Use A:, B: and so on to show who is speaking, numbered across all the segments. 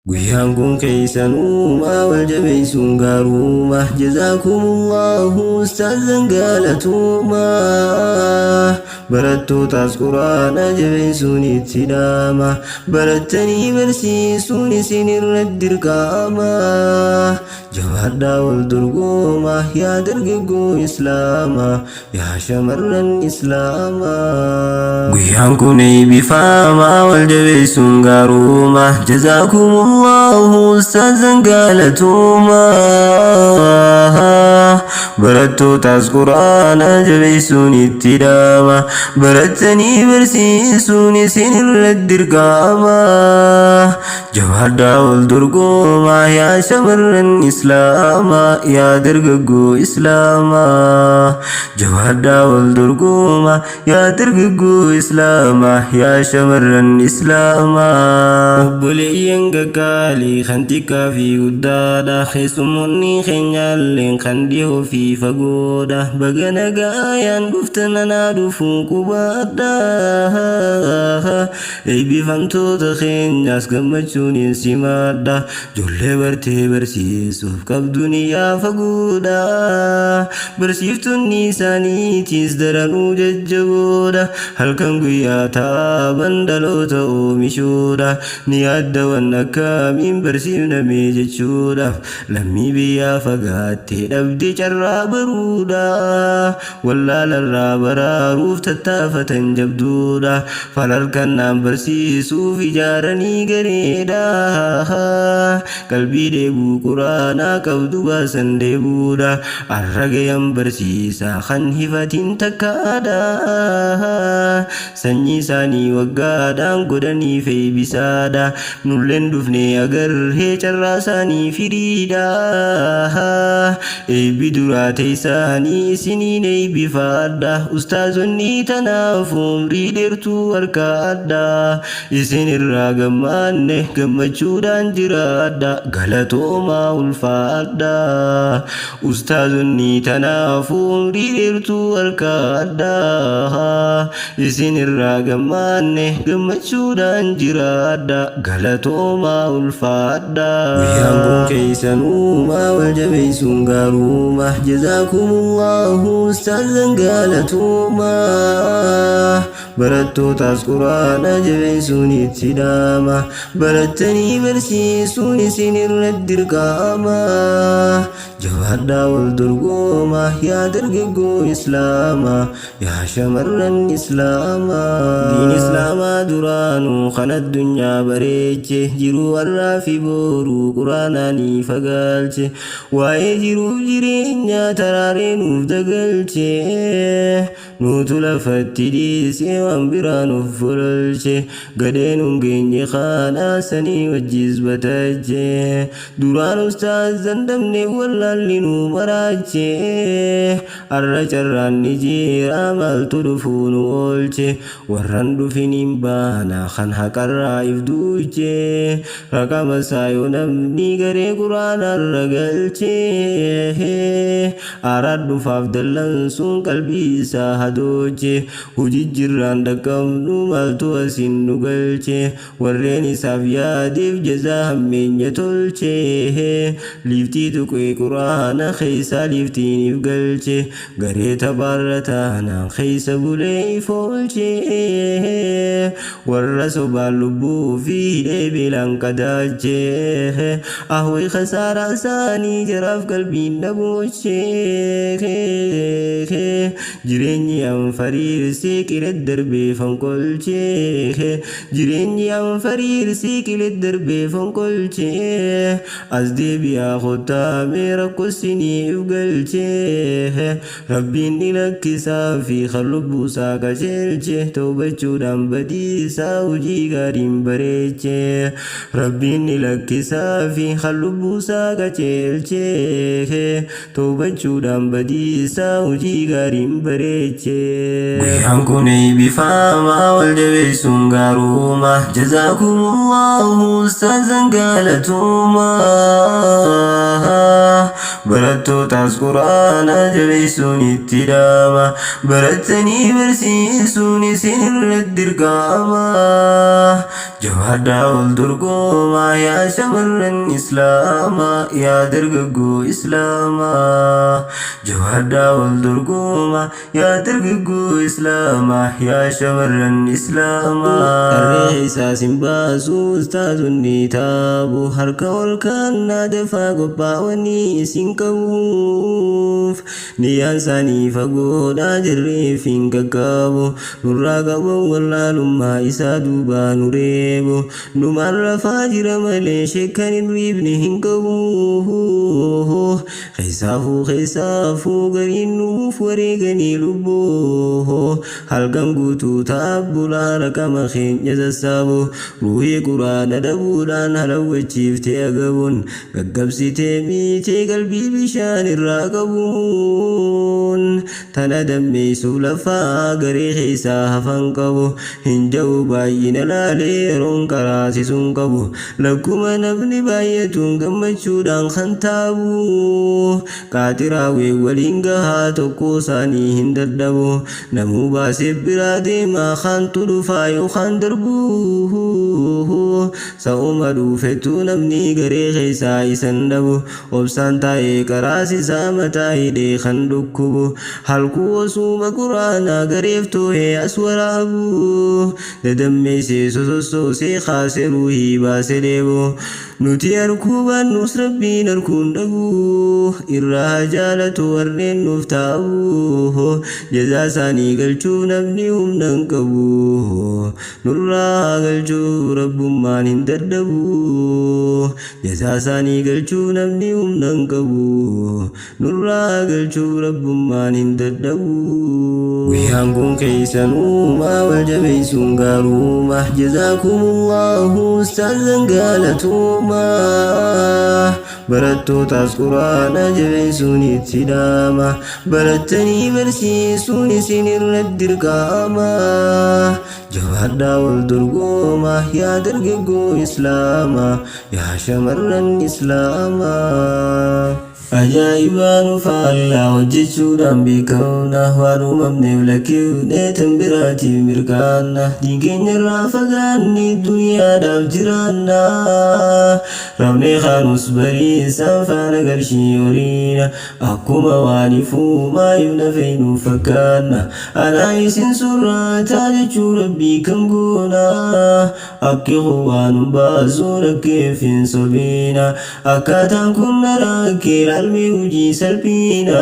A: Guyyaan kun keessanuma wal jabeessuun gaaruma. Jazaakumullahu ustaazan galatooma. Barattootaas quraana jabeessuun itti dhaama. Barattanii barsiisuun isin irratti dirqama. Jabaadhaa wal dorgoma yaa dargaggoo Islaamaa, yaa shamarran Islaamaa. Guyyaan kun eebbifamaa wal jabeessuun gaaruma. Jazaakumullahu ustaazan galatooma. Barattootaas quraana jabeessuun itti dhaama. Barattanii barsiisuun isin irratti dirqama. Jabaadhaa wal dorgomaa yaa shamarran Islaamaa, yaa dargaggoo Islaamaa. Jabaadhaa wal dorgomaa yaa dargaggoo Islaamaa, yaa shamarran Islaamaa. Obboleeyyan qaqqaalii kan xiqqaa fi guddaadha. Keessummoonni keenyaalleen kan dhiyoo fi fagoodha. Baga nagaayaan dhuftan, anaa dhufuu qubaadha. Eebbifamtoota keenyaas gammachuun hin simadha. Ijoollee bartee barsiisuuf qabdu niyyaa fagoodha. Barsiiftonni isaaniitis daranuu jajjaboodha. Halkan guyyaa taaban dhaloota oomishuudha. Ni yaaddawan akkamiin barsiifname jechuudhaaf. Lammii biyyaa fagaattee dhabde carraa baruudha. Wallaalarraa baraaruuf tattaafatan jabduudha. Falarkannaan barsiisuuf ijaaranii gareedha. Qalbii deebuu quraanaa qabdu baasan deebuudha. Arra gayan barsiisaa kan hifatiin takkaadha. Sanyii isaanii waggaadhaan godhanii feebisaadha. Nulleen dhufnee agarree carraa isaanii firiidha. Eebbi duraa teessaanii isiniin eebbifaadha. Ustaazonni tanaaf umrii dheertuu harkaadha. Isin irraa gammaanne gammachuudhaan jiraadha. Galatoomaa, ulfaadha. Ustaazonni tanaaf umrii dheertuu harkaadha. Isin irraa gammaanne gammachuudhaan jiraadha. Galatoomaa, ulfaadha. Guyyaan kun keessanuma wal jabeessuun gaaruma. Jazaakumullahu ustaazan galatooma. Barattootaas quraana jabeessuun itti dhaama. Barattanii barsiisuun isin irratti dirqama. Jabaadhaa wal dorgoma yaa dargaggoo Islaamaa, yaa shamarran Islaamaa. Diin Islaamaa duraanuu kan addunyaa bareeche, jiruu har'aa fi booruu quraanaanii fagaalche, waa'ee jiruuf jireenyaa taraaree nuuf dagalche. Nuutu lafatti dhiisee waan biraa nuuf fololche. Gadheen hun geenye kaanaa sanii wajjis batache. Duraan ustaazan dhabne, wallaalli nu maraache. Arra carraan ni jira, maaltu dhufuu nu oolche? Warran dhufiniin baana kan haqarraa if duuche. Raqama isaa yoo namni garee quraanarra galche, aaraan dhufaaf dallansuun qalbii isaa hadooche. Hojii jirraan dhaqqabnu, maaltu asin nu galche? Warreen isaaf yaadeef jazaa hammeenya tolche. Liiftii tuqee quraana keessaa liiftiiniif galche. Garee taphaarra taanaan keessa bulee if oolche. Warra sobaan lubbuu fi hidhee beelaan qadaache. Ahwee, khasaaraa isaanii jaraaf qalbiin dhabooche. Jireenyi anfariirsee qilet darbee fonqolche. Jireenyi anfariirsee qilet darbee fonqolche. As deebi'aa kottaamee rakkoo isiniif galche. Rabbiin ni lakkisaa fi kan lubbuusaa qajeelche, tawbachuudhaan badiisaa hojii gaariin bareeche. Rabbiin ni lakkisaa fi kan lubbuusaa qajeelche, tawbachuudhaan badiisaa hojii gaariin bareeche. Guyyaan kun eebbi Eebbifamaa wal jabeessuun gaaruma. Jazaakumullahu ustaazan galatooma. Barattootaas quraana jabeessuun itti dhaama. Barattanii barsiisuun isin irratti dirqama. Jabaadhaa wal dorgomaa yaa shamarran Islaamaa, yaa dargaggoo Islaamaa. Jabaadhaa wal dorgomaa yaa dargaggoo Islaamaa, yaa shamarran Islaamaa. Qarree isaas hin baasu ustaazonni taabu, harka ol kaannaa dafaa qophaa'anii isin qabuuf. Niyyaan isaanii fagoodhaa jirriif hin qaqqabu. Nurraa qaban wallaalummaa isaa duubaa nu reebu. Numaan rafaa jira malee sheekkan hin riibne hin qabu. Keessaafuu keessaafuu gariin nuuf wareeganii lubbuu. Halkan guutuu taabbulaa raqama keenya sassaabu. Ruuhii quraana dhabuudhaan halawwachiiftee agabuun gaggabsitee miitee qalbii bishaan irraa qabuun. Tana dammeessuuf lafaa garee keessaa hafan qabu. Hin ja'u baay'ina laalee yeroon qaraasisuun qabu. Lakkuma namni baay'atuun gammachuudhaan kan taabu. Qaaxiraawwee waliin gahaa tokko isaanii hin dadhabu. Namuu baasee biraa deemaa kaantu dhufaa yookaan darbu. Sa'uma dhufetu namni garee keessaa isan dhabu. Obsaan taa'ee qaraasisaa mataa hidhee kan dhukkubu. Halkuu osuma quraanaa gareef too'ee as waraabu. Dadammeessee sosossoosee kaasee ruuhii baasee deebu. Nuti harkuu baannus Rabbiin harkuun dhabu. Irraa jaalatu warreen nuuf taa'u. Jazaa isaanii galchuuf namni humna hin qabu. Nurraa galchuuf Rabbummaan hin dadhabu. Jazaa isaanii galchuuf namni humna hin qabu. Nurraa galchuuf Rabbummaan hin dadhabu. Guyyaan kun keessanuuma wal jabeessuun gaaruma. Jazaakumullahu ustaazan galatooma. Barattootaas quraana jabeessuun itti dhaama. Barattanii barsiisuun isin irratti dirqama. Jabaadhaa wal dorgomaa yaa dargaggoo Islaamaa, yaa shamarran Islaamaa. Ajaa'ibaa nu faallaa hojjechuudhaan beekamna. Waan uumamneef lakkiifnee tan biraatiif mirkaanna. Diin keenya irraa fagaanne duniyaadhaaf jiraanna. Rafnee kaanus bariisaan faana qarshii horiina. Akkuma waan ifuumaa ifna feenu fakkaanna. Anaa isin surraataa jechuu Rabbii kam goona. Akki kun waan hin baasu rakkeef hin sobiina. Akkaataan kun na rakkee laalmee hojii salphiina.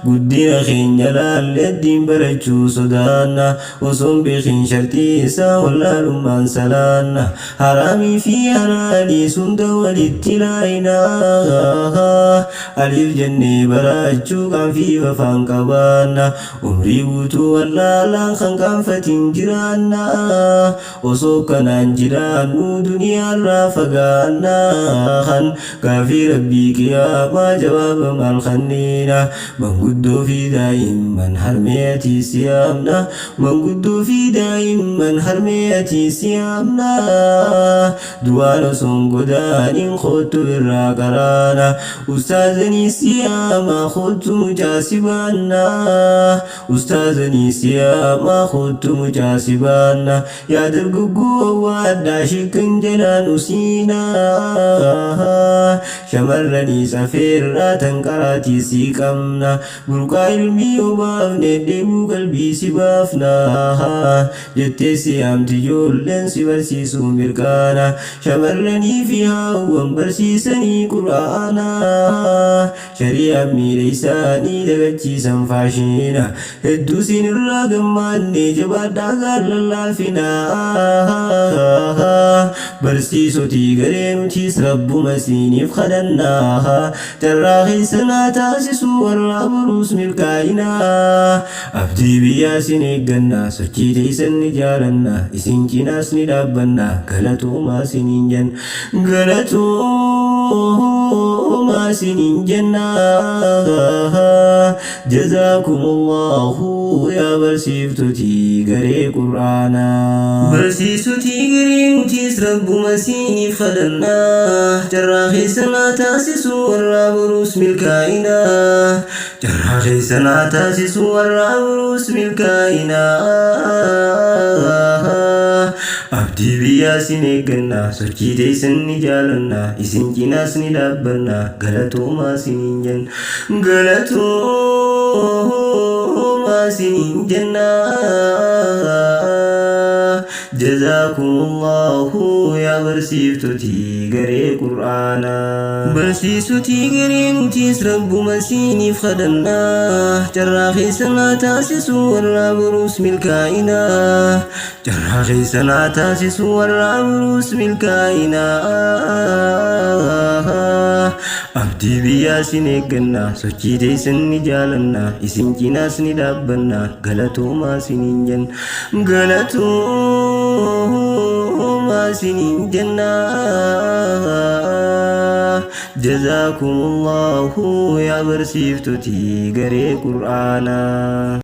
A: Guddina keenya laallee addiin barachuu sodaanna. Osoo hin beekin shartii isaa wallaalummaan salaanna. Haraamii fi halaalii hunda walitti laayina. Aliif jennee barachuu qaanfiif afaan qabaanna. Umrii guutuu wallaalaan kan qaanfatiin jiraanna. Osoo kanaan jiraannu duniyaarraa fagaanna. Kan gaafii Rabbii qiyaamaa jawaaba maal kanniina. Manguddoo fi daa'imman harmee ati siyaamna. Manguddoo fi daa'imman harmee ati siyaamna. Du'aan osoo hin godaanin kottu irraa qaraana. Ustaazanii siyaamaa kottu mucaa si baanna. Ustaazanii siyaamaa kottu mucaa si baanna. Yaa dargaggoo awwaadhaa shikkan jalaan usiina. Shamarranii safeerraa tan qaraatii sii qabna. Burqaa ilmii obaafne dheebuu qalbii si baafna. Jettee siyaamti ijoolleen si barsiisuu mirkaana. Shamarranii fi haawwan barsiisanii quraana. Shari'aan miira isaanii dagachiisan faashiina. Hedduu sinirraa gammaanne jabaadhaa gaallallaafina. Barsiisotii garee nutis Rabbuma siiniif kadhanna. Carraa keessanaa taasisuu warra boruus milkaa'ina. Abdii biyyaa sin eegganna, sochii teessan ni jaalanna, isin cinaas ni dhaabbanna, galatoomaa siniin jenna. Galatoomaa. Galatoomaa isiniin jenna. Jazaakumullahu yaa barsiiftotii garee Qur'aanaa. Barsiisotii garee nutiis Rabbuma siiniif kadhanna. Carraa keessan haa taasisu warraa boruus milkaa'ina. Carraa keessan haa taasisu warraa boruus milkaa'ina. Abdii biyyaa sin eegganna, sochii teessan ni jaalanna, isin cinaas ni dhaabbanna, galatoomaa siniin jenna. Galatoomaa siniin jenna. Jazaakumullahu yaa barsiiftotii garee Qur'aanaa. Barsiisotii garee nutiis Rabbuma siiniif kadhanna. Carraa keessan haa taasisu warraa boruus milkaa'ina. Carraa keessan haa taasisu warraa boruus milkaa'ina. Abdii biyyaa sin eegganna, sochii teessan ni jaalanna, isin cinaas ni dhaabbanna, galatoomaa siniin jenna. Galatoomaa siniin jenna. Jazaakumullahu yaa barsiiftotii garee Qur'aanaa.